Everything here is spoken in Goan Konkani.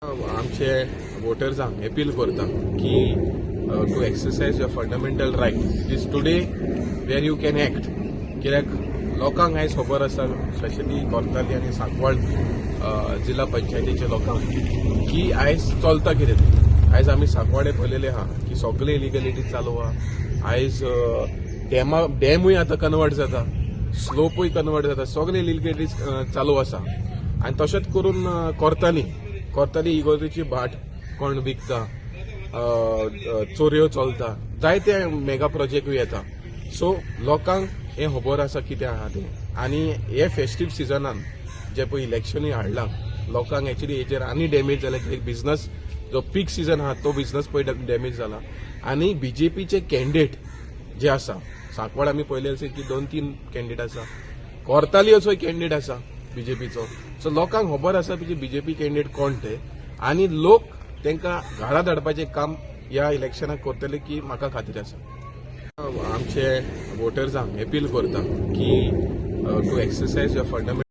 आमचे वोटर्सांक अपील करता की to exercise your fundamental right is today where you can act. कित्याक लोकांक आयज खबर आसा, स्पेशली कोर्ताली आनी सांकवाळ जिल्हा पंचायतीच्या लोकांक, की आयज चलता कितें तें. आयज आमी सांकवाळे पळयलेले आहा की सगळे इलिगलिटी चालू आहा. आयज डॅमा डॅमूय आतां कन्वर्ट जाता, स्लोपूय कन्वर्ट जाता, सगळे इलिगलिटीज चालू आसा. आनी तशेंच करून कोर्ताली कोर्ताली इगोर्जेची भाट कोण विकता, अ, अ, चोरयो चलता, जायते मेगा प्रोजेक्टूय येता. सो लोकांक हें खबर आसा कितें आहा तें. आनी हे फेस्टीव सिजनान जे पळय इलेक्शनूय हाडलां, लोकांक एक्चुली हेजेर आनी डॅमेज जाल्या, कित्याक बिझनस जो पीक सिजन आहा तो बिझनस पळय डॅमेज जाला. आनी बीजेपीचे कॅन्डिडेट जे आसा, सांकवाळ आमी पळयले आसा की दोन तीन कॅन्डिडेट आसा, कोर्तालियोचोय कॅन्डिडेट आसा बीजेपीचो. सो लोकांक खबर आसा की बीजेपी कॅन्डिडेट कोण ते आनी लोक तांकां घरा धाडपाचें काम ह्या इलेक्शनाक करतले की म्हाका खात्री आसा. आमचे वोटर्सांक अपील करता की to exercise your fundamental